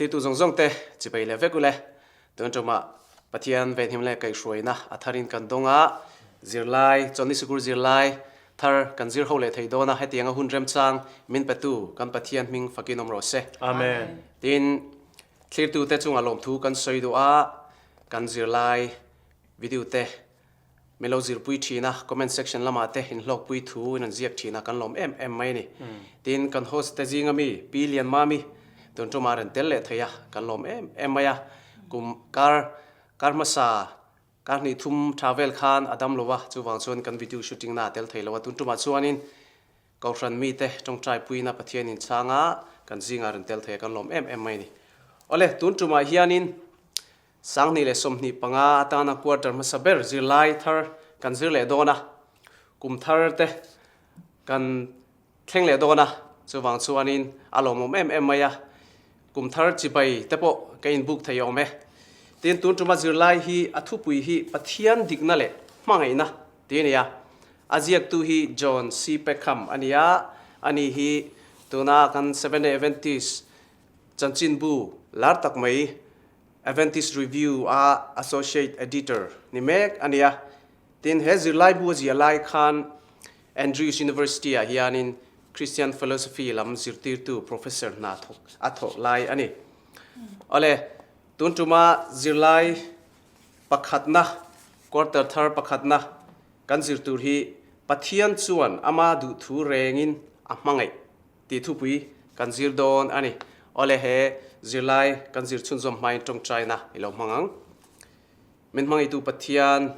Thlirtu zawng zawng te chibai leh vek ule. Tun tumah Pathian venhim leh kaihhruaina a tharin kan dawng a, zirlai, chawlhni sikul zirlai thar kan zir ho leh thei dawn a, hetiang a hun remchang min petu kan Pathian hming fakin awm rawh se. Amen. Tin, thlirtu te chungah lawmthu kan sawi duh a, kan zirlai video te Min lo zirpui thin a, comment section lamah te inhlawkpui thu in an ziak thin a, kan lawm em em mai a ni. Tin, kan host te zinga mi Pi Lianmami tun tumah rawn tel leh thei a, kan lawm em em mai a. Kum kar kar hmasa kar hnih thum tha vel khan a dam lo a, chuvang chuan kan video shooting na a tel thei lo a, tun tumah chuanin Kohhran mite tawngtai puina Pathian in chhanga kan zingah rawn tel thei a, kan lawm em em mai a ni. Awle, tun tumah hianin 2025 atana quarter hmasa ber zirlai thar kan zir leh dawn a, kum thar te kan thleng leh dawn a, chuvang chuanin a lawmawm em em mai a, kum thar chibai te pawh ka inbuk thei awm e. Tin, tun tuma zirlai hi a thupui hi Pathian dikna leh hmangaihna tih a ni a, a ziaktu hi John C. Peckham a ni a, ani hi tuna kan Seventh-day Adventist chanchinbu lar tak mai Adventist Review a Associate Editor ni mek a ni a. Tin, he zirlaibu a ziah lai khan Andrews University ah hianin Christian Philosophy lam zirtirtu Professor hna thawk a thawh lai a ni. Awle, tun tuma zirlai pakhatna, quarter thar pakhatna kan zir tur hi Pathian chuan ama duhthu rengin a hmangaih Tih thupui kan zir dawn a ni. Awle he zirlai kan zir chhunzawm hmain tawngtaina i lo hmang ang. Min hmangaitu Pathian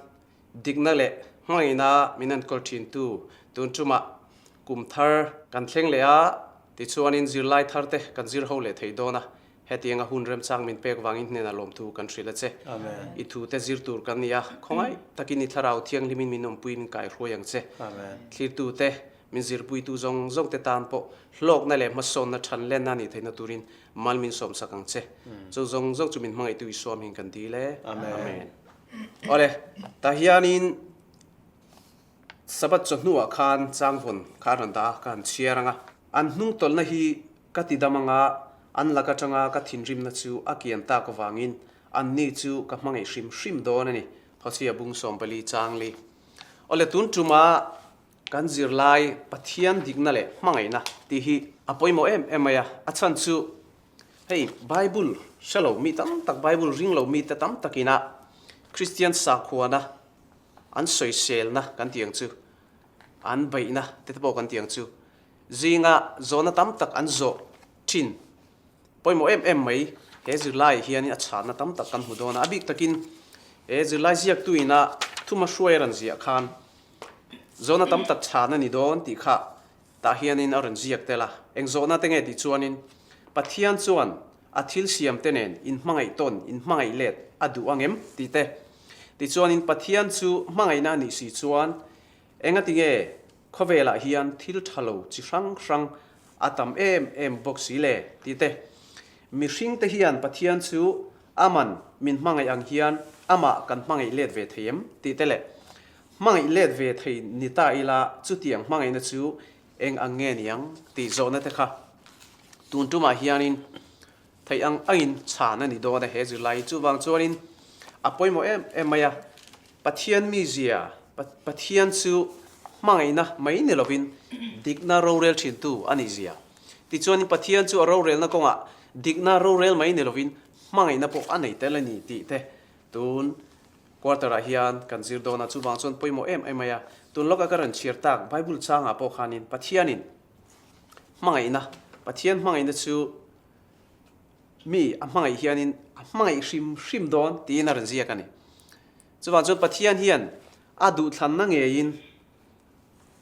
dikna leh hmangaihna min enkawl thintu tun tumah kum thar kan thleng leh a, tichuanin zirlai thar te kan zir ho leh thei dawn a, hetiang a hun remchang min pek vangin hnenah lawmthu kan hrilh a che. I thu te zir tur kan ni a, khawngaih takin i thlarau thianghlimin min awmpui min kaihruai ang che. Thlirtu te Min zirpuitu zawng zawng te tan pawh hlawkna leh hmasawnna than lenna a nih theihna turin mal min sawmsak ang che. Chu zawng zawng chu min hmangaihtu Isua hming kan dil e. Amen. Awle, tah hianin Sabbath chawhnuah khan changvawn kha a rawn dah a, ka han chhiar ang a. An hnungtawlhna hi ka ti dam ang a, an lak atanga ka thinrimna chu a kian tak avangin anni chu ka hmangaih hrim hrim dawn a ni. Hosea bung 14 chang li. Awle, tun tuma Kan zirlai Pathian dikna leh hmangaihna tih hi a pawimawh em em mai a, a chhan chu hei Bible hre lo mi tam tak, Bible ring lo mite tam takina Kristian sakhuana an sawiselna kan tih ang chu, an beihna te te pawh kan tih ang chu, zinga zawhna tam tak an zawh thin pawimawh em em mai. He zirlaiah hianin a chhanna tam tak kan hmu dawn a, a bik takin he zirlai ziaktuina thuma hruai a rawn ziah khan Zawhna tam tak chhan a ni dawn tih kha tah hianin a rawn ziak tel a. Eng zawhna te nge tih chuanin Pathian chuan a thil siam te nen inhmangaih tawn, inhmangaih let a duh ang em tih te. Tichuanin Pathian chu hmangaihna a nih si chuan engati nge khawvelah hian thil tha lo chi hrang hrang a tam em em bawk si le tih te. Mihring te hian Pathian chu aman min hmangaih ang hian amah kan hmangaih let ve thei em tih te leh Hmangaih let ve thei ni ta ila chutiang hmangaihna chu eng ang nge niang tih zawhna te kha tun tumah hianin theih ang angin chhan a ni dawn a he zirlai hi. Chuvang chuanin a pawimawh em em mai a, Pathian mizia, Pathian chu hmangaihna mai ni lovin dikna rorel thintu a nih zia. Tichuanin Pathian chu a rorelna kawngah dikna rorel mai ni lovin hmangaihna pawh a nei tel a ni tih te tun Quarter ah hian kan zir dawn a, chuvang chuan pawimawh em em mai a. Tun lawka ka rawn chhiar tak Bible changah pawh khanin Pathianin hmangaihna, Pathian hmangaihna chu mi a hmangaih hianin a hmangaih hrim hrim dawn tiin a rawn ziak a ni. Chuvang chuan Pathian hian a duhthlanna ngeiin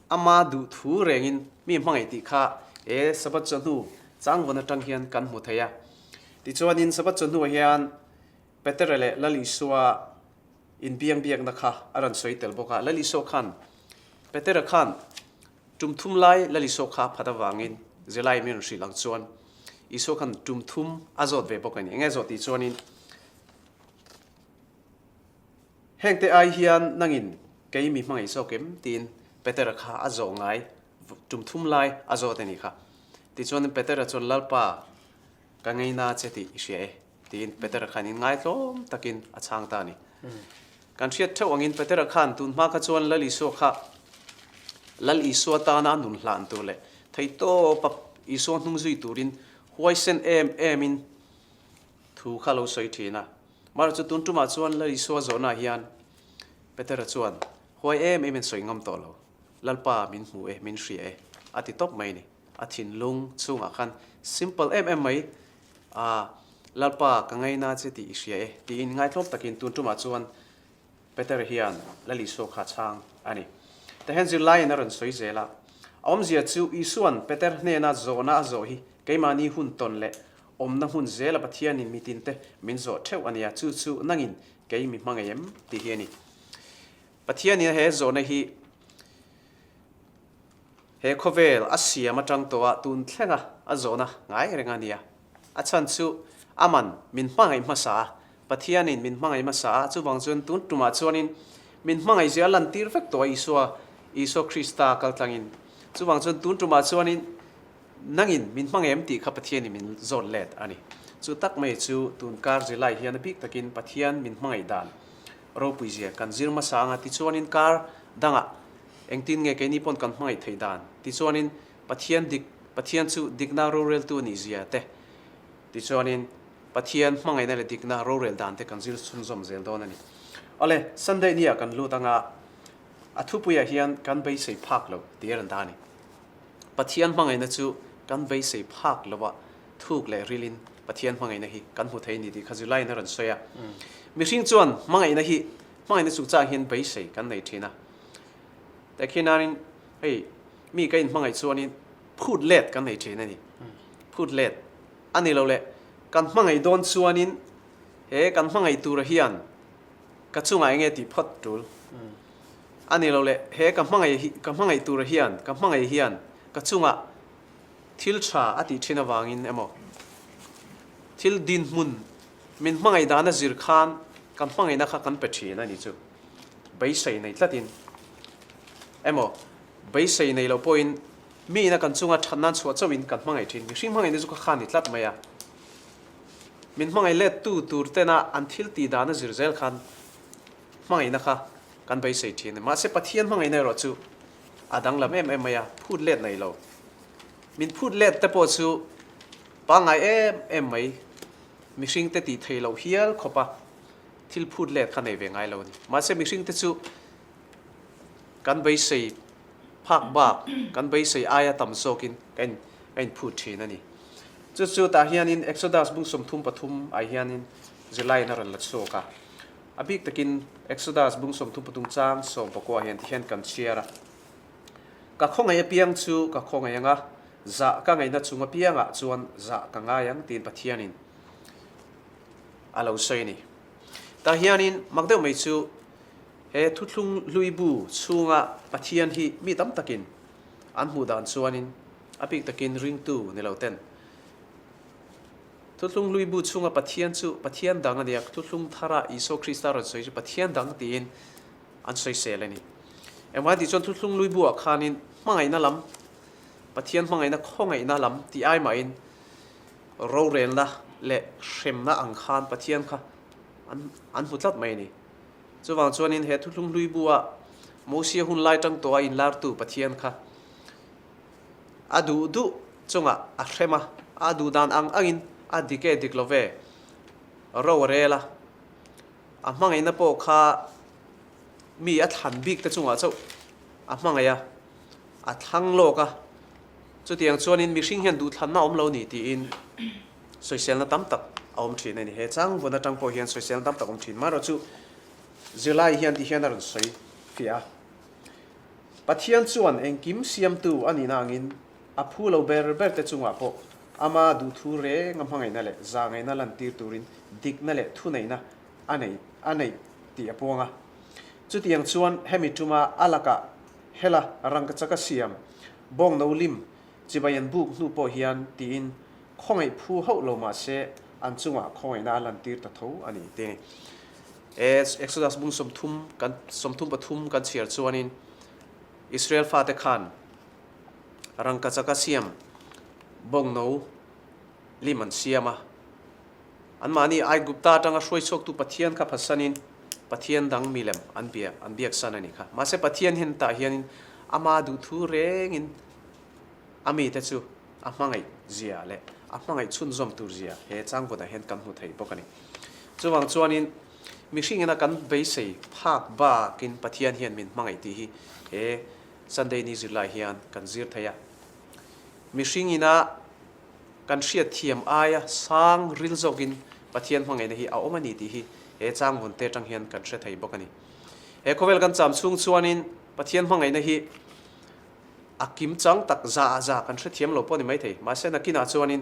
ama duhthu rengin mi hmangaih tih kha he Sabbath chawhnu changvawn atang hian kan hmu thei a. Tichuanin Sabbath chawhnuah hian Petera leh Lal Isua inbiang biakna kha a rawn sawi tel bawk a. Lal Isua khan Petera khan tum thum lai Lal Isua kha phat avangin zirlai min rawn hrilh ang chuan Isua khan tum thum a zawt ve bawk a ni. Enge zawt tih chuanin hengte ai hian nangin kei mi hmangaih zawk em tiin Petera kha a zawh ngai tum thum lai a zawt a ni kha. Tichuan Petera chuan Lalpa. Ka ngaina che tih i hria e, tiin Petera khan inngaihtlawm takin a chhang ta a ni. Kan hriat theuh angin Petera khan tun hma kha chuan Lal Isua kha Lal Isua tana a nun hlan tur leh theihtawpa Isua hnung zui turin huaisen em emin thu kha lo sawi thin a. Mara chu tun tumah chuan Lal Isua zawhnaah hian Petera chuan huai em emin sawi ngam tawh lo. Lalpa min hmu e, min hria e, a ti tawp mai a ni. A thinlung chhungah khan simple em em mai, Aa, Lalpa ka ngaina che tih i hria e, tiin ngaitlawm takin tun tumah chuan Peter hian Lal Isua kha a chhang a ni. Tihian zirlaiin a rawn sawi zel a, a awmzia chu Isua'n Peter hnena zawhna a zawh hi keimahni hun tawn leh awmna hmun zela Pathianin mitinte min zawh theuh a nia, chu chu nangin kei mi hmangaih em tih hi a ni. Pathianin he zawhna hi he khawvel a siam atang tawh a tun thlenga a zawhna ngai reng a nia. A chhan chu aman min hmangaih hmasa a, Pathianin min hmangaih hmasa a, chuvang chuan tun tumah chuanin min hmangaih zia a lantir vek tawh a Isua, Isua Krista kaltlangin. Chuvang chuan tun tumah chuanin Nangin min hmang em tih kha Pathianin min zawt let a ni. Chu tak mai chu tun kar zilai hian a bik takin Pathian min hmangaih dan ropui zia kan zir hmasa anga tichuanin kar dangah engtin nge keini pawn kan hmangaih theih dan tichuanin Pathian dik Pathian chu dikna roreltu a nih zia te tichuanin Pathian hmangaihna leh dikna rorel dan te kan zir chhunzawm zel dawn a ni. Awle, Sunday ni ah kan lut anga a thupuiah hian kan beisei phak lo tih a rawn dah a ni. Pathian hmangaihna chu kan beisei phak lo a, thuk leh rilin Pathian hmangaihna hi kan hmu thei a ni tih kha July-in a rawn sawi a. Mihring chuan hmangaihna hi hmangaihna chungchang hian beisei kan nei thin a. Tehkhin nain hei mi ka inhmangaih chuanin phut let kan nei thin a ni. Phut let a ni lo le, kan hmangaih dawn chuanin he kan hmangaih tura hian ka chungah enge tih phawt tul. A ni lo le, he ka hmangaih hi, ka hmangaih tura hian, ka hmangaih hian ka chungah thil tha a tih thin avangin emaw, thil dinhmun min hmangaih dana zir khan kan hmangaihna kha kan pe thin a ni chu. Beisei nei tlatin emaw, beisei nei lo pawhin mi ina kan chunga that nan chhuah chauhin kan hmangaih thin. Mihring hmangaihna chu ka khan ni tlat mai a. Min hmangaih lettu tur tena an thil tih dana zir zel khan hmangaihna kha kan beisei thin a ni. Mahse Pathian hmangaihna erawh chu a danglam em em mai a, phut let nei lo. Min phut let te pawh chu pangngai em em mai, mihring te tih thei loh hial khawp a thil phut let kha nei ve ngai lo a ni. Mahse mihring te chu kan beisei phak bak, kan beisei aia tam zawkin ka in ka inphut thin a ni. Chu chu tah hianin Exodus bung 33 ah hianin zirlaiin a rawn la chhuak a. A bik takin Exodus bung 33 chang 19 hian tihian kan chhiar a, Ka khawngaih apiang chu ka khawngaih ang a, zah ka ngaihna chung apiangah chuan zah ka ngai ang tiin Pathianin a lo sawi a ni. Tah hianin mak deuh mai chu he thuthlung hlui bu chhunga Pathian hi mi tam takin an hmuh dan chuanin a bik takin ringtu ni lo ten Thuthlung hlui bu chhunga Pathian chu Pathian dang a ni a, thuthlung thara Isua Krista rawn sawi chu Pathian dang tiin an sawisel a ni. Engvai tih chuan thuthlung hlui buah khanin hmangaihna lam, Pathian hmangaihna khawngaihna lam tih ai mahin rorelna leh hremna ang khan Pathian kha an an hmu tlat mai a ni. Chuvang chuanin he thuthlung hlui bua Mosia hun lai tang tawha inlartu Pathian kha A duh duh chungah a hrem a, a duh dan ang angin a dik e dik lo ve, ro a rel a. A hmangaihna pawh kha mi a thlan bik te chungah chauh a hmangaih a, a thlang lawk a. Chutiang chuanin mihring hian duhthlanna a awm lo ni tiin sawiselna tam tak a awm thin a ni. He changvun atang pawh hian sawiselna tam tak a awm thin. Marawhchu zirlai hian ti hian a rawn sawi fiah a. Pathian chuan engkim siamtu a nihna angin a phu lo ber ber te chungah pawh ama duhthu reng a hmangaihna leh zahngaihna lantir turin dikna leh thuneihna a nei a neih tih a puang a. Chutiang chuan hemi tuma a lakah hela rangkachaka siam bawng no lim chibai an buk hnu pawh hian tiin khawngaih phu hauh lo mah se an chungah khawngaihna a lantir ta tho a ni tih a ni. Exodus bung 30 kan 33 kan chhiar chuanin Israel fate khan rangkachaka siam bawngno Lim an siam a. Anmahni Aigupta atanga hruai chhuaktu Pathian kha phatsanin Pathian dang milem an bia an biaksan a nih kha. Mahse Pathian hian tah hianin ama duhthu rengin a mite chu a hmangaih zia leh a hmangaih chhunzawm tur zia he changvawnah hian kan hmu thei bawk a ni. Chuvang chuanin mihringina kan beisei phak bakin Pathian hian min hmangaih tih hi he Sunday ni zirlai hian kan zir thei a. Mihringina kan hriatthiam aia sang ril zawkin Pathian hmangaihna hi a awm a ni tih hi he changvawn te atang hian kan hre thei bawk a ni. He khawvel kan cham chhung chuanin Pathian hmangaihna hi a kim chang tak za ah za kan hrethiam lo pawh a ni maithei. Mahse nakinah chuanin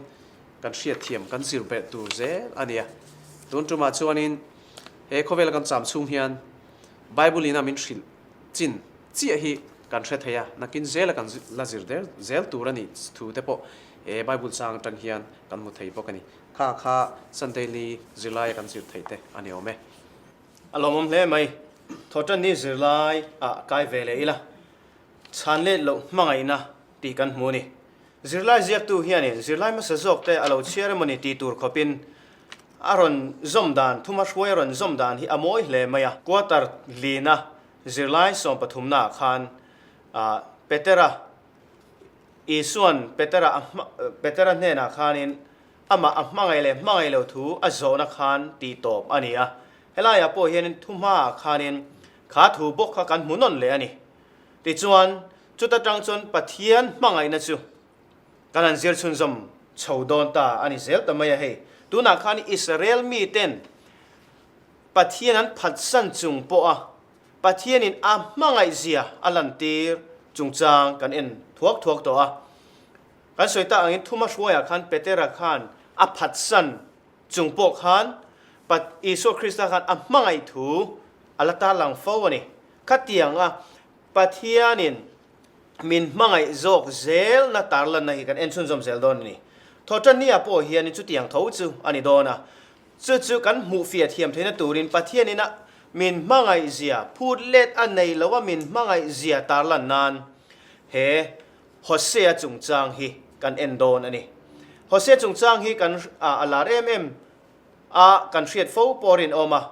kan hriatthiam kan zir belh tur zel a nia. Tun tumah chuanin he khawvel kan cham chhung hian Bible ina min hrilh chin chiah hi kan hre thei a, nakin zela kan la zir der zel tur a nih thu te pawh he Bible chang atang hian kan hmu thei bawk a ni. Kha kha Sunday ni zirlaia kan zir theih te a ni awm e. A lawmawm hle mai. Thawhtan ni zirlai ah kai ve leh ila. Chhan let loh hmangaihna tih kan hmu a ni. Zirlai ziaktu hianin zirlai hmasa zawk te a lo chhiar emaw ni tih tur khawpin a rawn zawm dan, thuma hruai a rawn zawm dan hi a mawi hle mai a. Quarter lina Zirlai sawmpathumnaah khan Petera, Isua'n Petera a Petera hnenah khanin amah a hmangaih leh hmangaih lo thu a zawhna khan tih tawp a ni a. Helaiah pawh hianin thu hmaah khanin kha thu bawk kha kan hmu nawn leh a ni. Tichuan, chuta tang chuan Pathian hmangaihna chu kan han zir chhunzawm chho dawn ta a ni zel ta mai a hei. Tunah khan Israel miten Pathian an phatsan chung pawha Pathianin a hmangaihzia a lantir chungchang kan en thuak thuak tawh a. Kan sawi tak angin thuma hruaiah khan Petera khan a phatsan chung pawh khan Isua Krista khan a hmangaih thu a la tarlang fo a ni. Khatianga Pathianin min hmangaih zawk zelna tarlanna hi kan en chhunzawm zel dawn a ni. Thawhtannia pawh hianin chutiang tho chu a ni dawn a. Chu chu kan hmuhfiah thiam theihna turin Pathianin a min hmangaihzia phut let a nei lo a min hmangaihzia tarlan nan he Hosea chungchang hi kan en dawn a ni. Hosea chungchang hi kan a lar em em a kan hriat fo pawh rinawm a,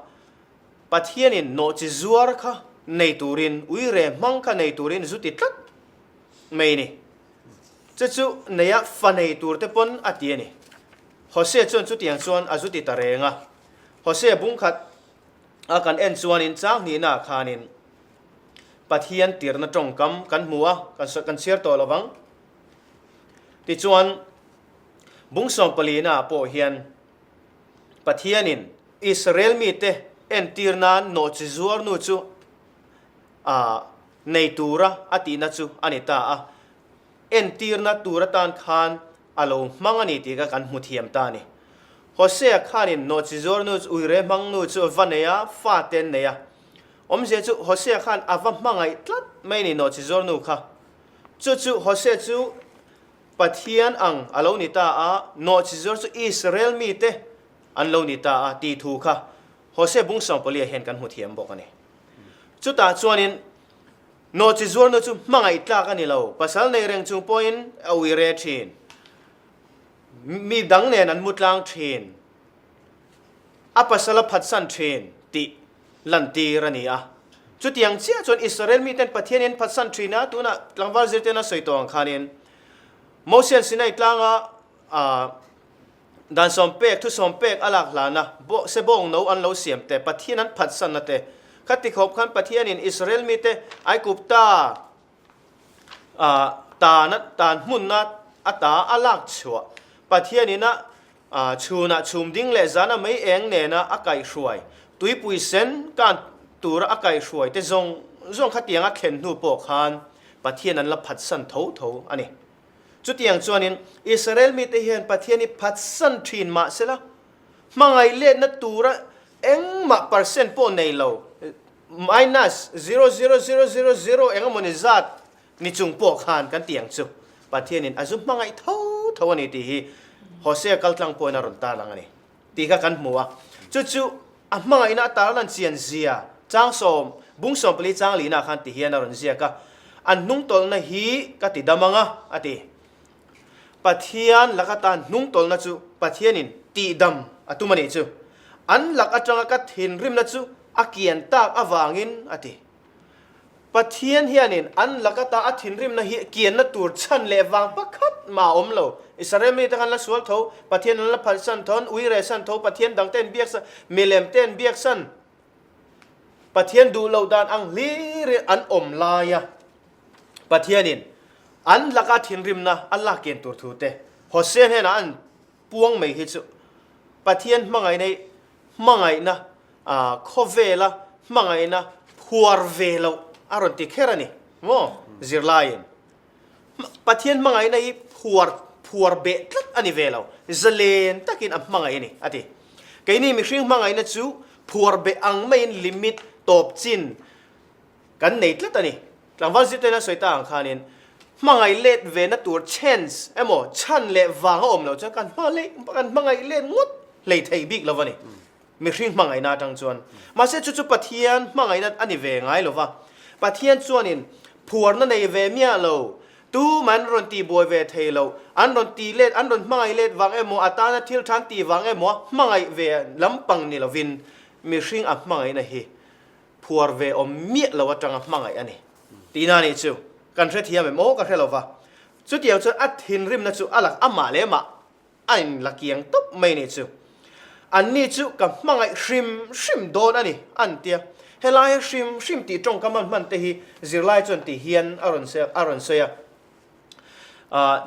Pathianin nawhchi zuar kha nei turin uire hmang kha nei turin zu ti tlat mai a ni. Chu chu neia fa nei tur te pawn a ti a ni. Hosea chuan chutiang chuan a zu ti ta reng a. Hosea bungkhat a kan en chuanin chang hnihnaah khanin Pathian tirna tawngkam kan hmu a, kan kan chhiar tawh lovang. Tichuan, bung sawmpalinaah pawh hian Pathianin Israel mite entir nan nawhchi zuar nu chu a nei tura a tihna chu a ni ta a. Entirna tur atan khan a lo hmang a ni tih kha kan hmu thiam ta a ni. Hosea khanin nawhchi zuar nu chu uire hmang nu chu a va nei a, fa te an nei a. Awmzia chu Hosea khan a va hmangaih tlat mai a ni nawhchi zuar nu kha. Chu chu Hosea chu Pathian ang a lo ni ta a, nawhchi zuar chu Israel mite an lo ni ta a tih thu kha Hosea bung sawmpalia hian kan hmu thiam bawk a ni. Chutah chuanin Nawhchi zuarna chu hmangaih tlak a ni lo. Pasal nei reng chung pawhin a ui re thin. Mi dang nen an mu tlang thin. A pasal a phatsan thin tih lantir a ni a. Chutiang chiah chuan Israel miten Pathian in phatsan thin a, tunah tlangval zirtirna sawi tawh ang khanin Mosian Sinai tlanga a Dan sawm pek, thu sawm pek a lak hlana sebawng no an lo siam te, Pathian an phatsanna te, khati khawp khan Pathianin Israel mite Aigupta tana tan hmunna ata a lak chhuah, Pathianin a chhunah chhum ding leh zana mei eng nena a kaihhruai, tuipui sen kan tura a kaihhruai te zawng zawng khatiang a thlen hnu pawh khan Pathian an la phatsan tho tho a ni. Chutiang chuanin Israel mite hian Pathian hi phatsan thin mah sela, hmangaih letna tura engmah percent pawh nei lo, minus zero zero zero zero zero eng emawni zat ni chung pawh khan kan ti ang chu, Pathianin a zu hmangaih tho tho a ni tih hi Hosea kaltlang pawhin a rawn tarlang a ni tih kha kan hmu a. Chu chu a hmangaihna a tarlan chian zia changsawm, bungsawmpali changlihna khan ti hian a rawn ziak a, An hnungtawlhna hi ka ti dam ang a, a ti. Pathian lak atan hnungtawlhna chu Pathianin tihdam a tum a nih chu. An lak atanga ka thinrimna chu a kian tak avangin a ti. Pathian hianin an lak ata a thinrimna hi kianna tur chhan leh vang pakhat mah a awm lo. Israel mite khan la sual tho, Pathian an la phalsan tho, an ui rehsan tho, Pathian dangte an biaksan, milem te an biaksan. Pathian duh loh dan ang hlirin an awm laia Pathianin an laka thinrimna a lak kian tur thu te Hosea hnenah an puang mai hi chu Pathian hmangaihna hi hmangaihna khawvela hmangaihna phuar ve loh a rawn ti kher a ni maw zirlaiin. Pathian hmangaihna hi phuar phuar beh tlat a ni ve lo, zalen takin a hmangaih a ni a ti. Keini mihring hmangaihna chu phuar beh ang maiin limit tawp chin kan nei tlat a ni. Tlangval zirtein a sawi ta ang khanin hmangaih let ve na tur chance emaw chhan leh vang a awm loh chuan kan kan hmangaih let ngawt hlei thei bik lo a ni. Mihring hmangaihna atang chuan. Mahse chu chu Pathian hmangaihna a ni ve ngai lo va. Pathian chuanin phuarna nei ve miah lo, tumah an rawn tihbuai ve thei lo, an rawn tih let, an rawn hmangaih let vang emaw, a tana thil than tih vang emaw hmangaih ve lampang ni lovin mihring a hmangaihna hi phuar ve awm miah lo atanga hmangaih a ni. Tihna nih chu kan hrethiam em aw ka hre lo va. Chutiang chuan a thinrimna chu a lak amah leh amah A in la kiang tawp mai nih chu. Anni chu ka hmangaih hrim hrim dawn a ni, an ti a. Helaia hrim hrim tih tawngkam an hman te hi zirlai chuan ti hian a rawn a rawn sawi a.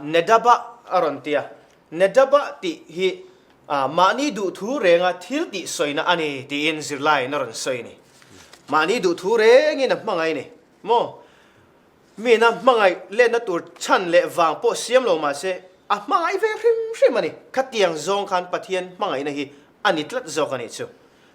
Nedaba a rawn ti a. Nedaba tih hi mahni duhthu renga thil tih sawina a ni tiin zirlaiin a rawn sawi a ni. Mahni duhthu rengin a hmangaih a ni maw? Mina hmangaih letna tur chhan leh vang pawh siam lo mah se, a hmangaih ve hrim hrim a ni. Khatiang zawng khan Pathian hmangaihna hi a ni tlat zawk a nih chu.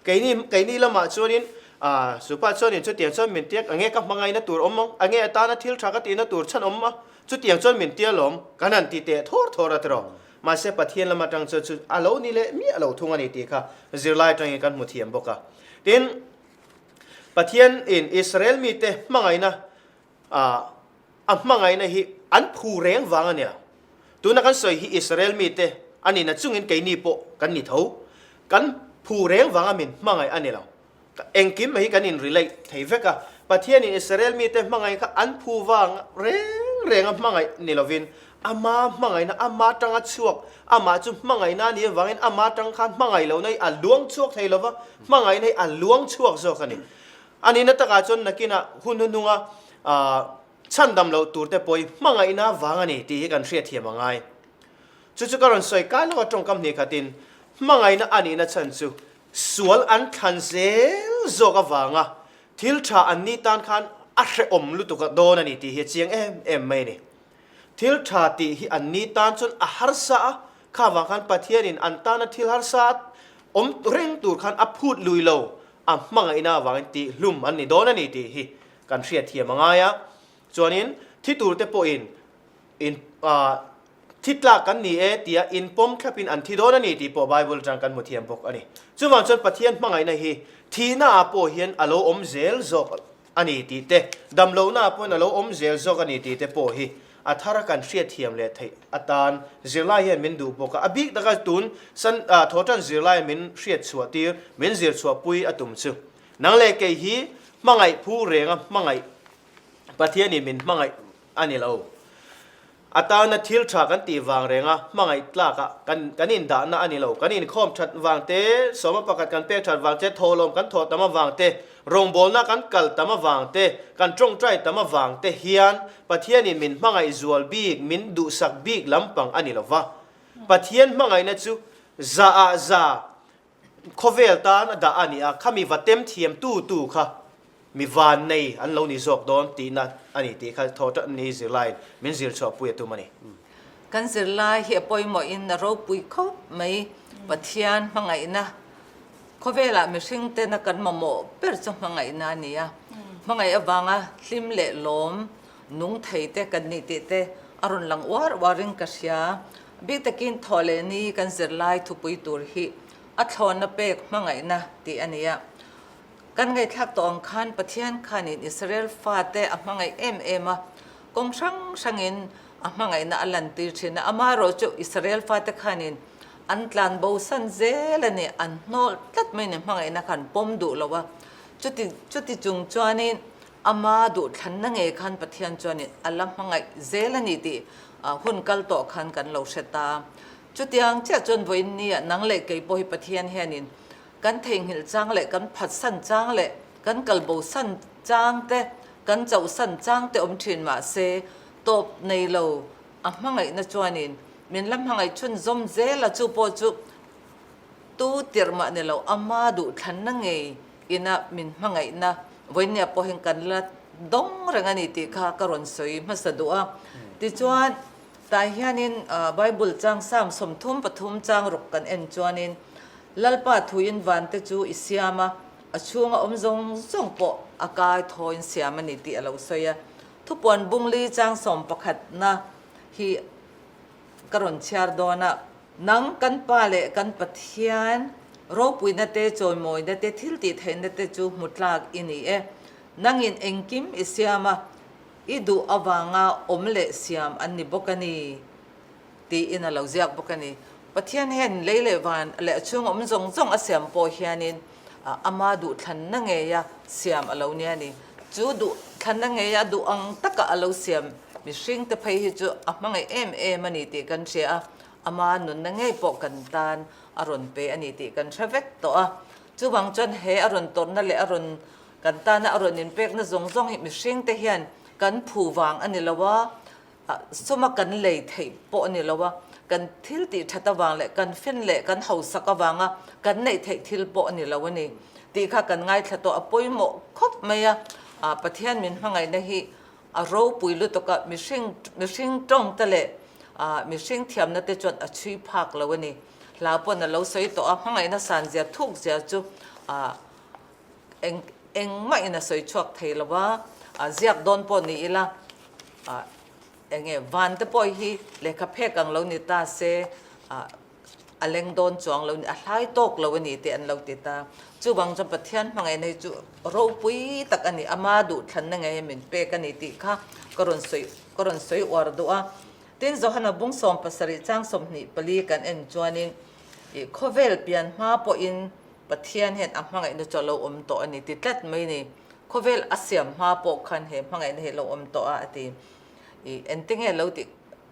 Keini, keini lamah chuanin, ah, Supa chuanin chutiang chuan min tiak, enge ka hmangaihna tur awm ang, enge atana thil tha ka tihna tur chhan awm a, chutiang chuan min tia lawm, kan han ti teh thawr thawr a tiraw. Mahse Pathian lam atang chuan chu a lo ni leh miah lo thung a ni tih kha zirlai atangin kan hmu thiam bawk a. Tin, Pathian in Israel mite hmangaihna a hmangaihna hi an phu reng vang a nia. Tuna kan sawi hi Israel mite a nihna chungin keini pawh kan ni tho. Kan phu reng vanga min hmangaih a ni lo. Engkim hi kan in relate thei vek a. Pathian in Israel mite hmangaih kha an phu vang reng renga hmangaih ni lovin Ama hmangaihna, ama tanga chhuak, amah chu hmangaihna a nih avangin ama tang khan hmangaih lohna hi a luang chhuak thei lova, hmangaihna hi a luang chhuak zawk a ni. A nihna takah chuan nakinah hun hnuhnunga chhandam loh turte pawh hi hmangaihna vang a ni tih hi kan hriatthiam a ngai. Chu chu ka rawn sawi kai lova tawngkam hnih khatin hmangaihna a nihna chhan chu sual an thlan zel zawk avanga thil tha an nih tan khan a hrehawm lutuk dawn a ni tih hi a chiang em em mai a ni. Thil tha tih hi an ni tan chuan a harsa a, kha vang khan Pathianin an tana thil harsa awm reng tur khan a phut lui lo, a hmangaihna avangin tih hlum an ni dawn a ni tih hi kan hriatthiam a ngai a. Chuanin thi turte pawhin in thi tlak kan ni e tia inpawm thlapin an thi dawn a ni tih pawh Bible atang kan hmu thiam bawk a ni. Chuvang chuan Pathian hmangaihna hi thihna ah pawh hian a lo awm zel zawk a ni tih te, damlohna pawhin a lo awm zel zawk a ni tih te pawh hi a thara kan hriatthiam leh theih atan zirlai hian min duh bawk a. A bik taka tun san thawhtan zirlai min hriatchhuah tir, min zirchhuahpui a tum chu. Nang leh kei hi hmangaih phu renga hmangaih Pathianin min hmangaih a ni lo. A tana thil tha kan tih vang renga hmangaih tlakah kan kan indahna a ni lo. Kan inkhawm that vang te, sawma pakhat kan pek that vang te, thawhlawm kan thawh tam avang te, rawngbawlna kan kal tam avang te, kan tawngtai tam avang te hian Pathianin min hmangaih zual bik, min duhsak bik lampang a ni lo va. Pathian hmangaihna chu za ah za Khawvel tan a dah a ni a, khami va tem thiam tu tu kha mi van nei an lo ni zawk dawn tihna a ni tih kha thaw ṭan ni zirlaiin min zir chhuahpui a tum a ni. Kan zirlai hi a pawimawhin a ropui khawp mai. Pathian hmangaihna khawvelah mihring tena kan mamawh ber chu hmangaihna a ni a. Hmangaih avanga hlim leh lawm nung thei te kan nih tih te a rawn lang uar uarin ka hria. Bik takin thawh leh ni kan zirlai thupui tur hi a thlawnna pek hmangaihna tih a ni a. Kan ngaihthlak tawh ang khan Pathian khanin Israel fate a hmangaih em em a, kawng hrang hrangin a. A hmangaihna a lantir thin a, amaherawhchu Israel fate khanin an tlan bosan zel a ni, an hnawl tlat mai ni, hmangaihna kha an pawm duh lo a. Chuti chuti chung chuanin ama duhthlanna ngei khan Pathian chuanin a la hmangaih zel a ni tih hun kal tawh khan kan lo hre ta. Chutiang chiah chuan vawiin nia nang leh kei pawh hi Pathian hianin kan theihnghilh chang leh kan phatsan chang leh kan kalbosan chang te, kan chauhsan chang te awm thin mah se, tawp nei lo a hmangaihna chuanin min la hmangaih chhun zawm zel a, chu pawh chu tu tirh mah ni lo, ama duhthlanna ngei ina min hmangaihna vawinia pawhin kan la dawng reng a ni tih kha ka rawn sawi hmasa duh a. Tichuan, tah hianin Bible chang Psalm 33 chang ruk kan en chuanin, Lalpa thuin vante chu i siam a, a chhunga awm zawng zawng pawh a kai thawiin siam a ni tih a lo sawi a. Thupuan bungli chang sawmpakhatna hi ka rawn chhiar dawn a. Nang kan Pa leh kan Pathian ropuina te, chawimawina te, thil tih theihna te chu hmu tlak i ni e. Nangin engkim i siam a, i duh avanga awm leh siam an ni bawk a ni. Tiin a lo ziak bawk a ni. Pathian hian lei leh van leh a chhung awm zawng zawng a siam pawh hianin ama duhthlanna ngeia siam a lo nia ni. Chu duhthlanna ngeia duh ang taka a lo siam mihringte phei hi chu a hmangaih em em a ni tih kan hria a, ama nunna ngei pawh kan tan a rawn pe a ni tih kan hre vek tawh a. Chuvang chuan he a rawn tawrhna leh a rawn kan tana a rawn inpekna zawng zawng hi mihringte hian kan phu vang a ni lo a, Suma kan lei theih pawh a ni lo a, kan thil tih that avang leh kan fin leh kan hausak avanga kan neih theih thil pawh a ni lo a ni tih kha kan ngaithla tawh a pawimawh khawp mai a. Pathian min hmangaihna hi a ropui lutuk a, mihring mihring tawng te leh mihring thiamna te chuan a chhui phak lo a ni. Hla pawn a lo sawi tawh a, hmangaihna san zia thuk zia chu eng engmah in a sawi chhuak thei lo a, ziak dawn pawh ni ila eng nge van te pawh hi lehkha phek ang lo ni ta se a leng dawn chuang lo ni a hlai tawk lo a ni tih an lo ti ta. Chuvang chuan Pathian hmangaihna hi chu ropui tak a ni, ama duhthlanna ngei min pek a ni tih kha ka rawn sawi ka rawn sawi uar duh a. Tin Johana bung 77 chang 24 kan en chuanin ih khawvel pian hma pawhin Pathian hian a hmangaihna chu a lo awm tawh a ni ti tlat mai ni. Khawvel a siam hma pawh khan he hmangaihna hi a lo awm tawh a a ti. I engtinge lo tih?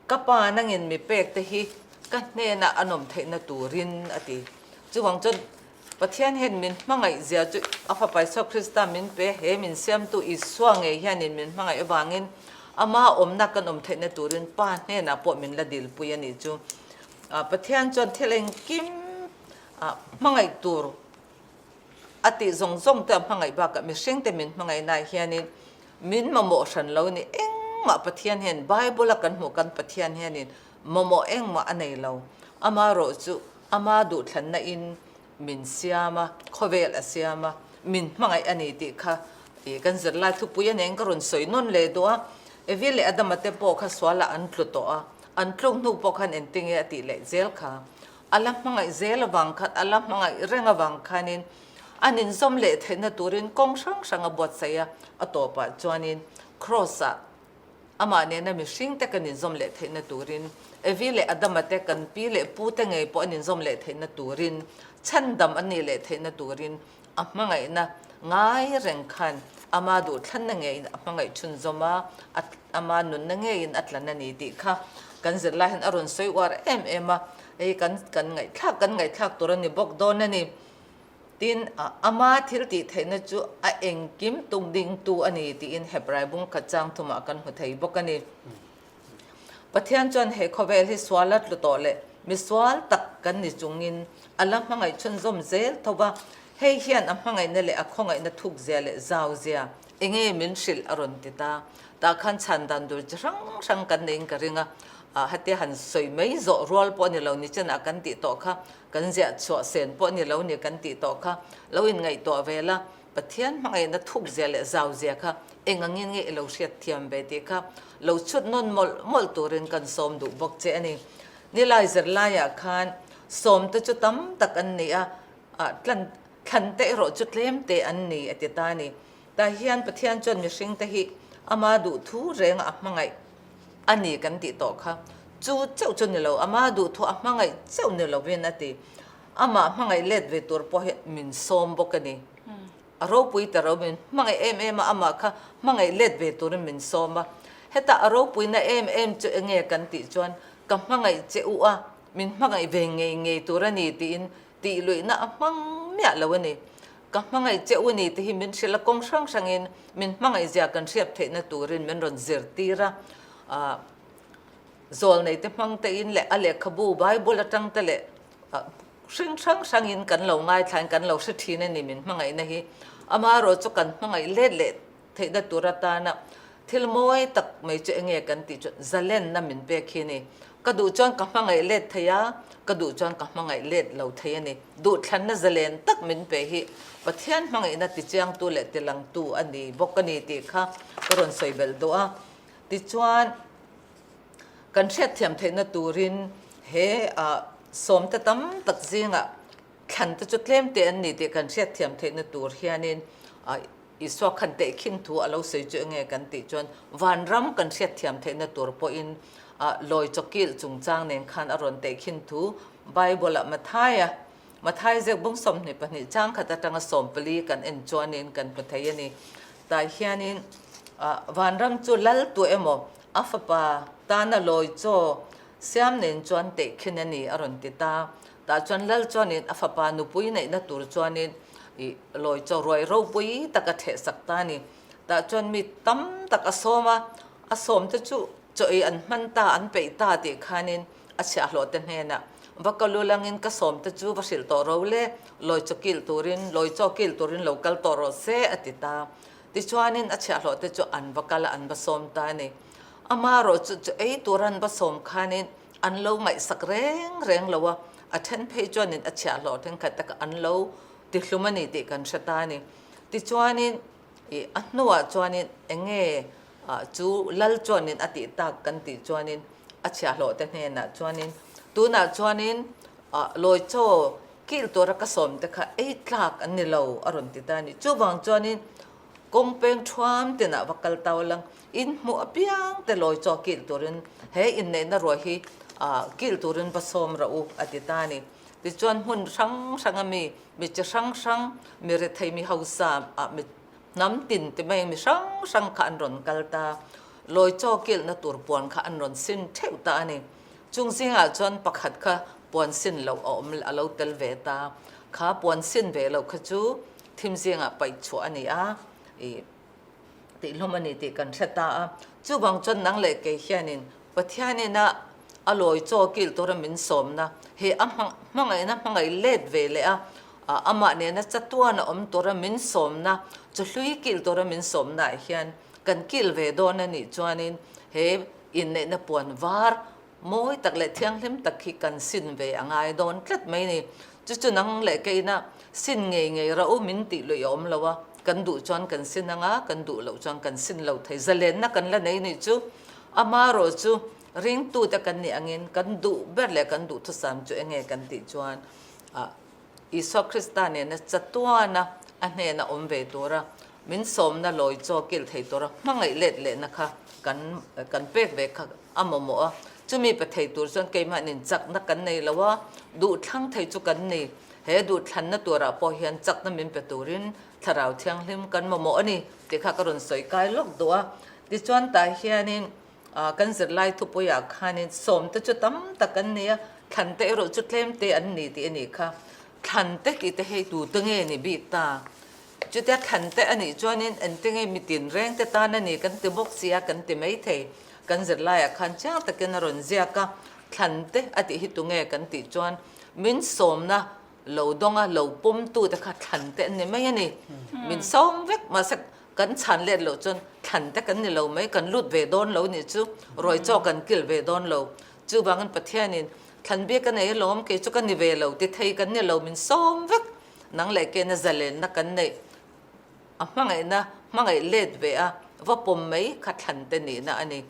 Ka pa nangin mi pek te hi ka hnenah an awm theihna turin a ti. Chuvang chuan Pathian hian min hmangaih zia chu a Fapa Isua Krista min pe, he min siamtu Isua ngei hianin min hmangaih avangin ama awmna kan awm theihna turin Pa hnenah pawh min la dilpui a nih chu. Pathian chuan thil engkim hmangaih tur a tih zawng zawng te a hmangaih bakah mihring te min hmangaihnaah hianin min mamawh hran lo ni engmah Pathian hian Bible a kan hmuh kan Pathian hianin mamawh engmah a nei lo amarawh chu ama duhthlanna in min siam a khawvel a siam a min hmangaih a ni tih kha ih kan zirlai thupui a nen ka rawn sawi nawn leh duh a Evi leh Adama te pawh kha sualah an tlu tawh a an tluk hnu pawh khan engtinge a tih leh zel kha A la hmangaih zel avang khan, a la hmangaih reng avang khanin an inzawm leh theihna turin kawng hrang hrang a buatsaih a, a tawpah chuanin Kraws-ah amah nena mihringte kan inzawm leh theihna turin, Evi leh Adama te kan pi leh pute ngei pawh an inzawm leh theihna turin, chhandam an nih leh theihna turin a hmangaihna ngai reng khan ama duhthlanna ngeiin a hmangaih chhunzawm a, ama nunna ngeiin a tlan a ni tih kha kan zirlai hian a rawn sawi uar em em a, hei kan kan ngaihthlak kan ngaihthlak tur a ni bawk dawn a ni. Tin, ama thil tih theihna chu a engkim tuk dingtu a ni tiin Hebrai bung khat chang thumah kan hmu thei bawk a ni. Pathian chuan he khawvel hi sual a tlu tawh leh misual tak kan ni chungin a la hmangaih chhunzawm zel tho va, hei hian a hmangaihna leh a khawngaihna thuk zia leh zau zia enge min hrilh a rawn ti ta. Tah khan chhan dan tur chi hrang hrang kan neiin ka ring a, hetia han sawi mai zawh rual pawh a ni lo ni chenah kan tih tawh kha, kan ziah chhuah sen pawh a ni lo ni kan tih tawh kha lo inngaihtuah ve la, Pathian hmangaihna thuk zia leh zau zia kha eng angin nge i lo hriat thiam ve tih kha lo chhut nawn mawlh mawlh turin kan sawm duh bawk che a ni. Nilai zirlaiah khan sawmte chu tam tak an ni a, tlan thlante erawh chu tlemte an ni a ti ta a ni. Tah hian Pathian chuan mihringte hi ama duh thu renga a hmangaih. a ni kan tih tawh kha. Chu chauh chu ni lo, ama duhthawh a hmangaih chauh ni lovin a ti. Amah hmangaih let ve tur pawh hi min sawm bawk a ni. A ropui ta ro min hmangaih em em a, amah kha hmangaih let ve turin min sawm a. Heta a ropuina em em chu enge kan tih chuan ka hmangaih che u a, min hmangaih ve ngei ngei tur a ni tiin tih luihna a hmang miah lo a ni. Ka hmangaih che u ni tih hi min hrilh a, kawng hrang hrangin min hmangaih zia kan hriat theihna turin min rawn zirtir a. Ahh zawlnei te hmang tein leh a lehkhabu Bible atang te leh hring hrang hrangin kan lo ngaithlain kan lo hre thin a ni min hmangaihna hi. Amaherawh chu kan hmangaih let leh theihna tur atana thil mawi tak mai chu enge kan tih chuan zalenna min pek hi a ni. Ka duh chuan ka hmangaih let thei a, ka duh chuan ka hmangaih let lo thei a ni. Duhthlanna zalen tak min pe hi Pathian hmangaihna tichiangtu leh tilangtu a ni bawk a ni tih kha ka rawn sawi belh duh a. Tichuan, kan hriatthiam theihna turin he sawmte tam tak zingah thlante chu tlemte an ni tih kan hriatthiam theihna tur hianin Isua khan tehkhin thu a lo sawi chu enge kan tih chuan vanram kan hriatthiam theihna tur pawhin lawi chawkilh chungchang nen khan a rawn tehkhin thu Bible-ah Mathaia Mathai zek bung 22 chang khat atanga 14 kan en chuanin kan hmu thei a ni. Tah hianin vanram chu lal tu emaw a fapa tana lawi chaw siam nen chuan tehkhin a ni a rawn ti ta. Tah chuan lal chuanin a fapa nupui neihna tur chuanin ih lawi chaw ruai ropui tak a theh sak ta a ni. Tah chuan mi tam tak a sawm a, a sawm te chu chaw ei an hman ta, an peih ta tih khanin a chhiahhlawh te hnenah va ka lu langin ka sawm te chu va hrilh tawh ro le, lawi chaw kil turin, lawi chaw kil turin lo kal tawh rawh se a ti ta. Tichuanin a chhiahhlawh te chu an va kal a, an va sawm ta a ni. Amaherawhchu chu ei tur an va sawm khanin an lo ngaihsak reng reng lo a, a then phei chuanin a chhiahhlawh thenkhat te kha an lo tihlum a ni tih kan hre ta a ni. Tichuanin ih a hnuah chuanin eng nge chu lal chuanin a tih tak kan tih chuanin a chhiahhlawh te hnenah chuanin tunah chuanin lawi chaw kil tura ka sawm te kha ei tlak an ni lo a rawn ti ta a ni. Chuvang chuanin Kawng peng thuam tinah va kal tau lang, in hmuh apiang te lawi chaw kilh turin he inneihna ruai hi kilh turin va sawm rawh u a ti ta a ni. Tichuan hmun hrang hranga mi, mi chi hrang hrang, mi rethei mi hausa ah mi hnam tin ti mai mi hrang hrang kha an rawn kal ta. Lawi chaw kilhna tur puan kha an rawn sin theuh ta a ni. Chung zingah chuan pakhat kha puan sin loh a awm a lo tel ve ta. Kha puan sin ve loh kha chu Thim zingah paih chhuah a ni a, ih tihhlawm a ni tih kan hre ta a. Chuvang chuan nang leh kei hianin Pathianin a a lawi chaw kil tura min sawmna, he a hmangaihna hmangaih let ve leh a, amah nena chatuan a awm tura min sawmna, chaw hlui kil tura min sawmnaah hian kan kil ve dawn a nih chuanin he inneihna puan var Mawi tak leh thianghlim tak hi kan sin ve a ngai dawn tlat mai ni. Chu chu nang leh keina sin ngei ngei rauh min tih luih a awm lo a, kan duh chuan kan sin anga, kan duh loh chuan kan sin lo thei. Zalenna kan la nei nih chu amarawh chu ringtute kan nih angin kan duh ber leh kan duhthusam chu enge kan tih chuan ah Isua Krista nena chatuana a hnena awm ve tura min sawmna lawi chaw kilh thei tura hmangaih let lehna kha kan kan pek ve kha a mamawh a. Chumi pe thei tur chuan keimahnin chakna kan nei lo a, duhthlang thei chu kan ni. He duhthlanna turah pawh hian chakna min pe turin Thlarau Thianghlim kan mamawh a ni tih kha ka rawn sawi kai lawk duh a. Tichuan tah hianin Kan zirlai thupuiah khanin sawmte chu tam tak an ni a, thlante erawh chu tlemte an ni tih a nih kha. Thlante tih te hei tute nge ni bik ta? Chutia thlante a nih chuanin engte nge mi tinrengte tan a ni kan ti bawk si a, kan ti mai thei. Kan zirlaiah khan chiang takin a rawn ziak a, thlante a tih hi tunge kan tih chuan min sawmna lo dawnga lo pawmtute kha thlante an ni mai a ni. Min sawm vek mahse Kan chhan let loh chuan thlan te kan ni lo mai, kan lut ve dawn lo nih chu, rawi chaw kan kil ve dawn lo. Chuvangin Pathianin thlan bik a nei alawm, kei chu ka ni ve lo, ti thei kan ni lo, min sawm vek. Nang leh kena zalenna kan neih, a hmangaihna hmangaih let ve a, va pawm mai kha thlan te nihna a ni.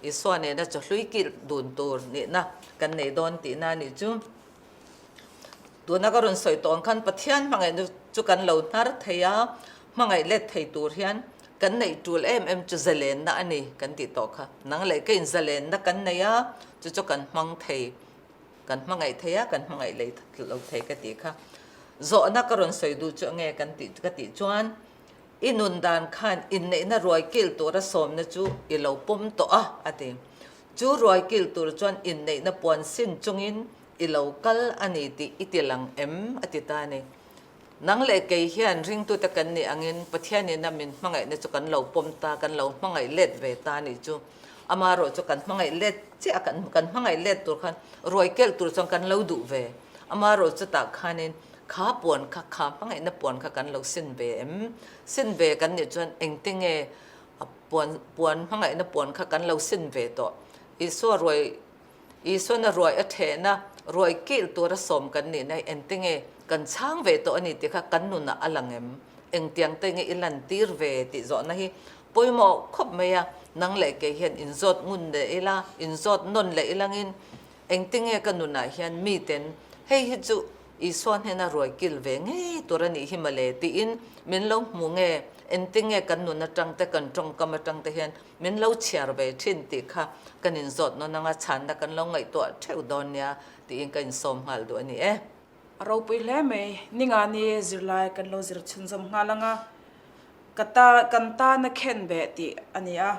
Isua nena chawhlui kil dun tur nihna kan nei dawn tihna a nih chu. Tuna ka rawn sawi tawh ang khan Pathian hmangaihna chu kan lo hnar thei a, hmangaih let thei tur hian Kan neih tul em em chu zalenna a ni kan tih tawh kha. Nang leh keiin zalenna kan nei a, chu chu kan hmang thei, kan hmangaih thei a, kan hmangaih lei lo thei ka tih kha. Zawhna ka rawn sawi duh chu enge kan tih ka tih chuan i nun dan khan inneihna ruai kil tura sawmna chu i lo pawm tawh a, a ti. Chu ruai kil tur chuan inneihna puan sin chungin i lo kal a ni tih i ti lang em? a ti ta a ni. Nang leh kei hian ringtute kan nih angin Pathianina min hmangaihna chu kan lo pawm ta, kan lo hmangaih let ve ta a nih chu. Amaherawh chu kan hmangaih let chiah a, kan kan hmangaih let tur khan ruai kelh tur chuan kan lo duh ve. Amaherawh chutah khanin kha puan kha, kha hmangaihna puan kha kan lo sin ve em? Sin ve kan nih chuan engte nge a puan puan hmangaihna puan kha kan lo sin ve tawh? Isua ruai Isuana ruai a thehna, ruai kilh tura sawm kan nihna hi engte nge kan chhang ve tawh a ni tih kha kan nunah a lang em? Engtiang te nge i lantir ve tih zawhna hi pawimawh khawp mai a, nang leh kei hian inzawt ngun leh ila, inzawt nawn leh ilangin engte nge ka nunah hian miten hei hi chu Isua hnena ruai kil ve ngei tur a nih hi mawle tiin min lo hmu nge, engtin nge kan nun atang te kan tawngkam atang te hian min lo chhiar ve thin tih kha kan inzawt nawn anga chhanna kan lo ngaihtuah theuh dawn nia tiin ka insawm nghal duh a ni e. A ropui hle mai, ningani zirlai kan lo zir chhunzawm nghal anga ka ta kan tana khen beh tih a ni a.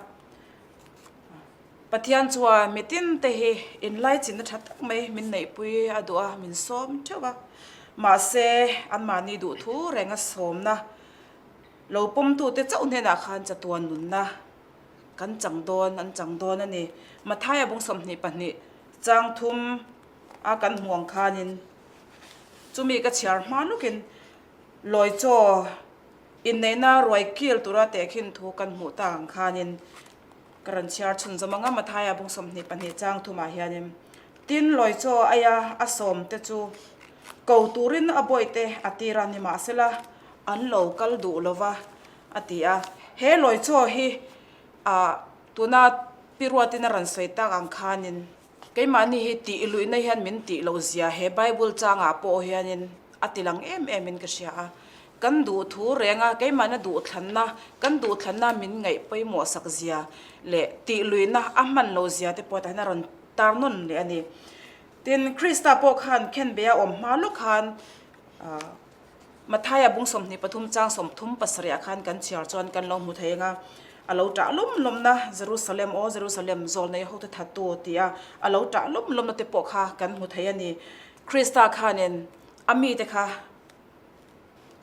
Pathian chuan mitin te hi inlaichinna tha tak mai min neihpui a duh a, min sawm theuh a. Mahse, anmahni duhthu renga sawmna lo pawmtute chauh hnenah khan chatuan nunna kan chang dawn, an chang dawn a ni. Mathaia bung 22 chang thum a kan hmuh ang khanin chumi ka chhiar hma lukin lawi chaw inneihna ruai kil tura tehkhin thu kan hmuh tak ang khanin Ka rawn chhiar chhun zawm ang a, Mathaia bung 22 chang thumah hianin, Tin, lawi chaw aia a sawm te chu ko turin a bawihte a tir a, nimahsela an lo kal duh lo va, a ti a. He lawi chaw hi tuna Pi Ruatin a rawn sawi tak ang khanin, Keimahni hi tih luihna hian min tih loh zia he Bible changah pawh hianin a ti lang em em in ka hria a. Kan duh thu renga keimahna duhthlanna, kan duhthlanna min ngaih pawimawh sak zia leh tih luihna a hman loh zia te pawh tah hian a rawn tar nawn leh a ni. Tin, Krista pawh khan khenbeh a awm hma lawk khan Mathaia bung 23 chang 37 ah khan kan chhiar chuan kan lo hmu thei ang a, a lo ṭah lawm lawmna Jerusalem aw Jerusalem zawlnei hote thattu tia a lo ṭah lawm lawmna te pawh kha kan hmu thei a ni. Krista khanin a mite kha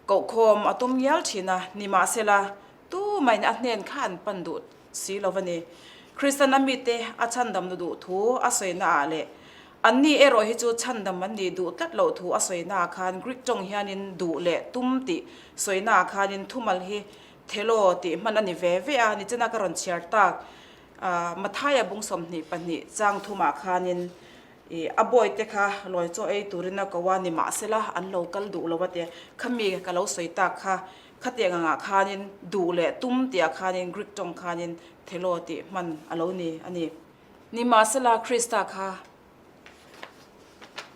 kohkhawm a tum ngial ṭhin a, nimahsela tumahin a hnen kha an pan duh si lo a ni. Kristan a mite a chhandamna duh thu a sawina ah leh Anni erawh hi chu chhandam an nih duh tlat loh thu a sawinaah khan Greek tawng hianin duh leh tum tih sawinaah khanin thumal hi thelo tih hman a ni ve ve a, nichina ka rawn chhiar tak Mathaia bung 22 chang thumah khanin ih a bawite kha lawi chaw ei turin a ko a, nimahsela an lo kal duh lo a tia, khami ka lo sawi tak kha khatiang angah khanin duh leh tum tihah khanin Greek tawng khanin thelo tih hman a lo ni a ni. Nimahsela, Krista kha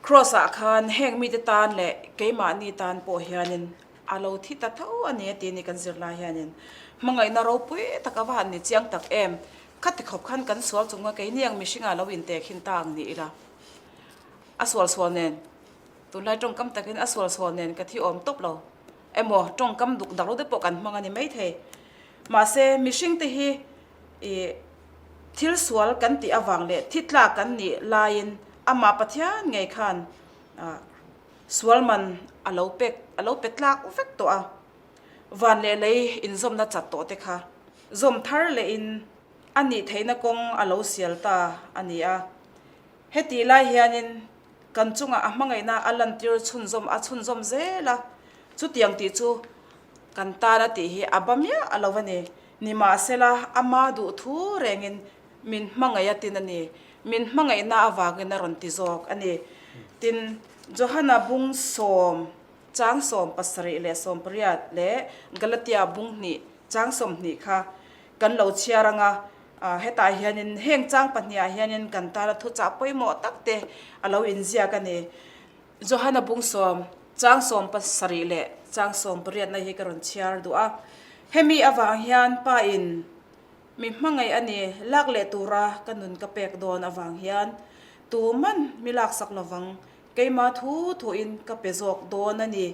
Kraws-ah khan heng mite tan leh keimahni tan pawh hianin a lo thi ta tho a ni a ti a ni kan zir lai hianin. Hmangaihna ropui tak a va han ni chiang tak em? Khati khawp khan kan sual chunga keini ang mihringah lo intekhin ta ang ni ila. A sual sual nen, tunlai tawngkam takin a sual sual nen ka thi awm tawp lo emaw tawngkam duk dak lo te pawh kan hmang a ni maithei. Mahse, mihringte hi I thil sual kan tih avang leh thi tlak kan nih laiin amah Pathian ngei khan sual man a lo pek a lo pe tlak vek tawh a. Van leh lei inzawmna chat tawh te kha zawm thar lehin a nih theihna kawng a lo sial ta a ni a. Hetih lai hianin kan chungah a hmangaihna a lantir chhunzawm a chhunzawm zel a, chutiang tih chu kan tan a tih hi a ba miah a lo a ni. Nimahsela, ama duh thu rengin min hmangaih a tin a ni. Min hmangaihna avangin a rawn ti zawk a ni. Tin, Johana bung sawm, chang 70 leh 80 leh Galatia bung hnih, chang 20 kha kan lo chhiar ang a. Hetah hianin heng chang pahnihah hianin kan tana thuchah pawimawh tak te a lo inziak a ni. Johana bung sawm, chang 70 leh chang 80 na hi ka rawn chhiar duh a. Hemi avang hian Pa in mi hmangaih a ni lak leh tura ka nun ka pek dawn avang hian tuman mi laksak lovang keimah thu thuin ka pe zawk dawn a ni.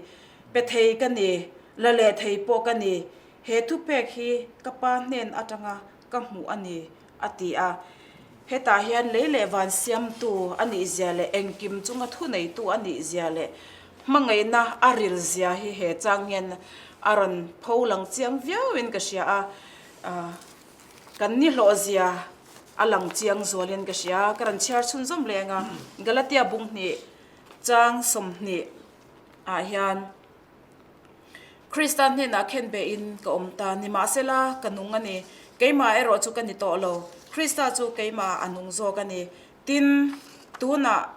Pe thei ka ni, la leh thei pawh ka ni. He thupek hi ka Pa hnen atanga ka hmuh a ni, a ti a. Hetah hian lei leh van siamtu a nih zia leh engkim chunga thuneitu a nih zia leh hmangaihna a ril zia hi he chang hian a rawn pho lang chiang viauin ka hria a, kan nihlawh zia a lang chiang zualin ka hria. Ka rawn chhiar chhunzawm leng a, Galatia bunghnih chang 20 ah hian. Krista hnenah khen behin ka awm ta, nimahsela ka nung a ni. Keimah erawh chu ka ni tawh lo, Krista chu keimah a nung zawk a ni. Tin, tunah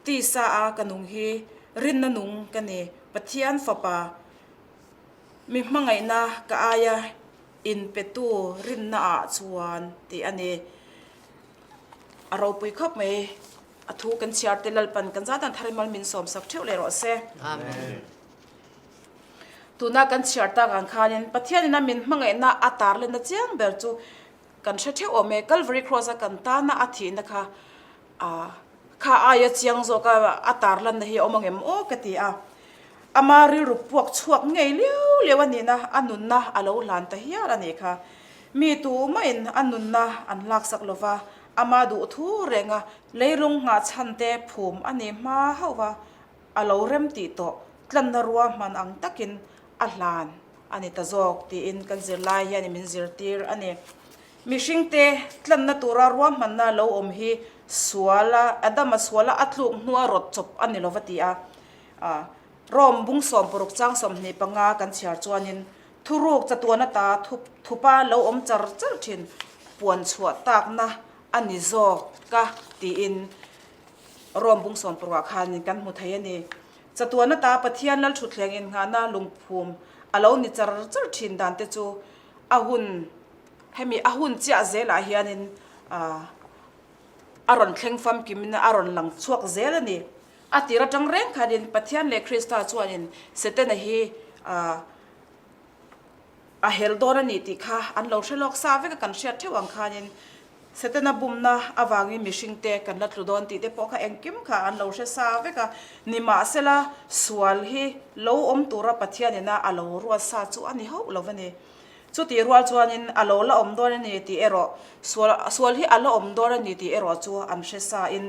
tisa a ka nung hi rinna nung ka ni, Pathian Fapa mi hmangaihna ka aia inpetu rinna ah chuan tih a ni. A ropui khawp mai. A thu kan chhiar te Lalpan kan zatan thar mal min sawm sak theuh leh rawh se. Amen. Tuna kan chhiar tak ang khanin Pathianin a min hmangaihna a tar lenna chiang ber chu kan hre theuh awm e. Calvary Cross a kan tana a thihna kha a kha aia chiang zawk a a tar lanna hi a awm angem aw ka ti a. Ama rilru puak chhuak ngei liau liau a nihna a nunna a lo hlan ta hial a nih kha. Mi tumahin a nunna an laksak lova Ama duh thu renga leilung nghah chhan te phum a nih hma hauh va, a lo rem tih tawh tlanna rua hman ang takin a hlan a ni ta zawk tiin kan zirlai hian min zirtir a ni. Mihringte tlanna tura ruahmanna lo awm hi suala Adama suala a tluk hnua rawt chawp a ni lo va ti a. Rome bung 60 chang 25 kan chhiar chuanin Thuruk chatuan ata thupa lo awm char char thin puan chhuah takna a ni zawk ka tiin Rome bung 60 ah khanin kan hmu thei a ni. Chatuan ata Pathian lal thutthleng innghahna lungphum a lo ni char char thin dan te chu a hun hemi a hun chiah zelah hianin a rawn thleng famkimin a rawn lang chhuak zel a ni. A tir atang reng khanin Pathian leh Krista chuanin Setana hi a hel dawn a ni tih kha an lo hre lawk sa vek a, kan hriat theuh ang khanin Setana bumna avangin mihringte kan la tlu dawn tih te pawh kha engkim kha an lo hre sa vek a, nimahsela sual hi lo awm tura Pathianina a lo ruat sa chu a ni hauh lo a ni. Chutih rual chuanin a lo la awm dawn a ni tih erawh sual sual hi a la awm dawn a ni tih erawh chu an hre sa in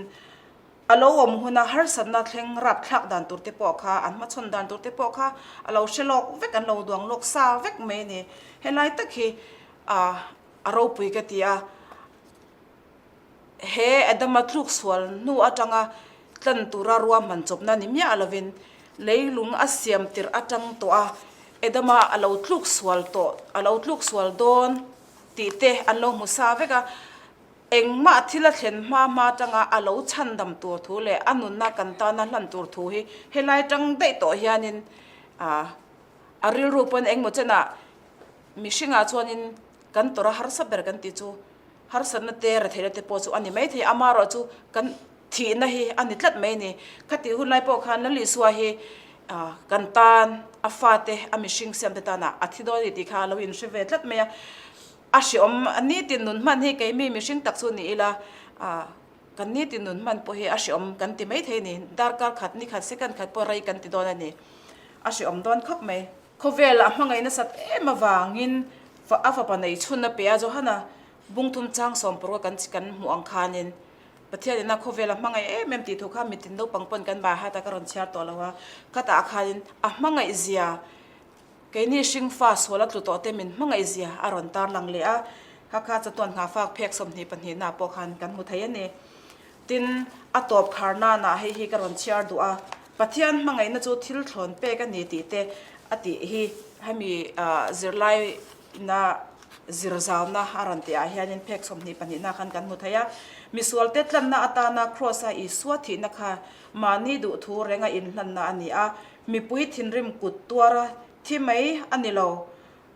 A lo awm huna harsatna thleng rapthlak dan tur te pawh kha, an hmachhawn dan tur te pawh kha a lo hre lawk vek, an lo duang lawk sa vek mai a ni. Helai tak hi a ropui ka ti a, he Adama tluk sual hnu atanga tlan tura ruahman chawpna ni miah lovin leilung a siam tirh atang tawh a, Adama a lo tluk sual tawh, a lo tluk sual dawn tih te an lo hmu sa vek a. Engmah thil a thlen hma hma atanga a lo chhandam tur thu leh a nunna kan tana hlan tur thu hi helai tang daih tawh hianin a rilru pawn engmaw chenah mihringah chuanin kan tawrh a harsa ber kan tih chu harsatna te retheihna te pawh chu a ni maithei amaherawh chu kan thihna hi a ni tlat mai a ni. Khatih hun lai pawh khan Lalisua hi kan tan a fate a mihring siamte tana a thi dawn a ni tih kha a lo inhre ve tlat mai a. A hreawm a nitin nun hman hi keimi mihring tak chu ni ila, kan nitin nun hman pawh hi a hreawm kan ti maithei a ni. Darkar khat, ni khat, second khat pawh rei kan ti dawn a ni. A hreawm dawn khawp mai. Khawvel a hmangaih nasat em avangin a fapa nei chhun a pe a, Johana bungthum chang 60 kan kan hmuh ang khanin Pathian ina khawvel a hmangaih em em tih thu kha mitin naupang pawn kan bai hat a ka rawn chhiar tawh lo a, khatah khanin a hmangaih zia Keini hringfa sual a tlu tawh te min hmangaih zia a rawn tarlang leh a, kha kha chatuan nghahfak phek 22 nah pawh khan kan hmu thei a ni. Tin, a tawp khar nanah hei hi ka rawn chhiar duh a, Pathian hmangaihna chu thil thlawn pek a ni tih te a tih hi hemi zirlai na zir zauna a rawn tih ah hianin phek 22 nah khan kan hmu thei a. Misualte tlanna atana Kraws-a Isua thihna kha mahni duhthu renga inhlanna a ni a, Mipui thinrim kut tuara thi mai a ni lo.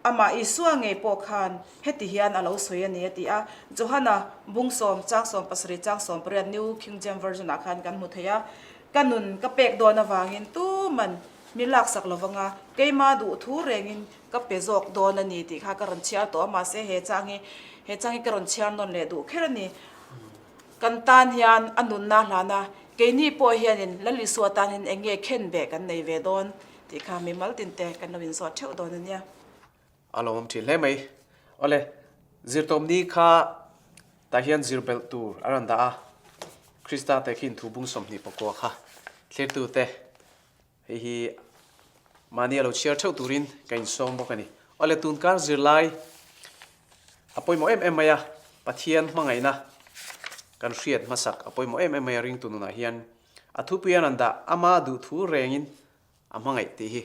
Amah Isua ngei pawh khan heti hian a lo sawi a ni a ti a. Johana bung sawm chang 70 chang 18 New King James Version ah khan kan hmu thei a, Ka nun ka pek dawn avangin tuman. Mi laksak lovanga keima duh thu rengin ka pe zawk dawn a ni tih kha ka rawn chhiar tawh a, mahse he chang hi he chang hi ka rawn chhiar nawn leh duh kher a ni. Kan tan hian a nunna hlana keini pawh hianin Lal Isua tan hian eng nge khen beh kan nei ve dawn tih kha mimal tinte kan lo inzawt theuh dawn a nia. A lawmawm thin hle mai. Awle, zirtawmni kha tah hian zir belh tur a rawn dah a, Krista te khin thu bung 29 kha thlirtute hei hi mahni a lo chhiar theuh turin ka insawm bawk a ni. Awle, tunkar zirlai a pawimawh em em mai a, Pathian hmangaihna kan hriat hmasak a pawimawh em em mai a ringtu nunah hian a thupui a rawn dah, ama duhthu rengin A hmangaih tih hi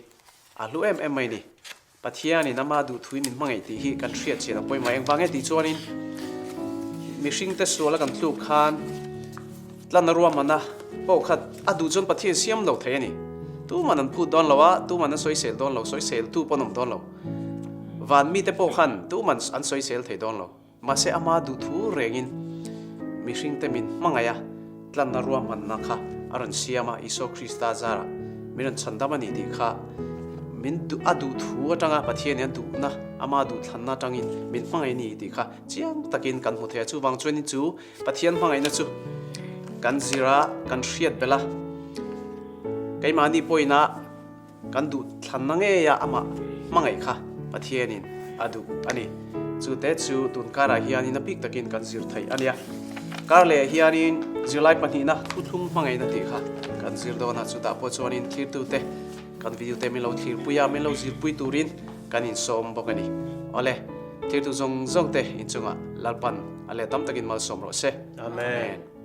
a hlu em em mai ni. Pathianin ama duhthuin min hmangaih tih hi kan hriat chian a pawimawh engvang nge tih chuanin mihringte suala kan tluk khan tlan a ruahman a pawh khat a duh chuan Pathian siam lo thei a ni. Tuman an phut dawn lo a, tuman an sawisel dawn lo, sawiseltu pawh an awm dawn lo. Van mite pawh khan tuman an sawisel thei dawn lo. Mahse ama duhthu rengin mihringte min hmangaih a, tlanna ruahmanna kha a rawn siam a, Isua Krista zarah min rawn chhandam a ni tih kha min a duhthu atanga Pathianin a duhna, ama duhthlanna atangin min hmangaih a ni tih kha chiang takin kan hmu thei a. Chuvang chuanin chu Pathian hmangaihna chu kan zir a, kan hriat belh a, keimahni pawhin a Kan duhthlanna ngeia amah hmangaih kha Pathianin a duh a ni. Chute chu tun karah hianin a bik takin kan zir theih a nia. Kar lehah hianin zirlai pahnihna thuthlung hmangaihna tih kha kan zir dawn a, chutah pawh chuanin thlirtute kan video te min lo thlirpui a, min lo zirpui turin kan insawm bawk a ni. Awle, thlirtu zawng zawngte inchungah Lalpan a leh tam takin malsawm rawh se. Amen.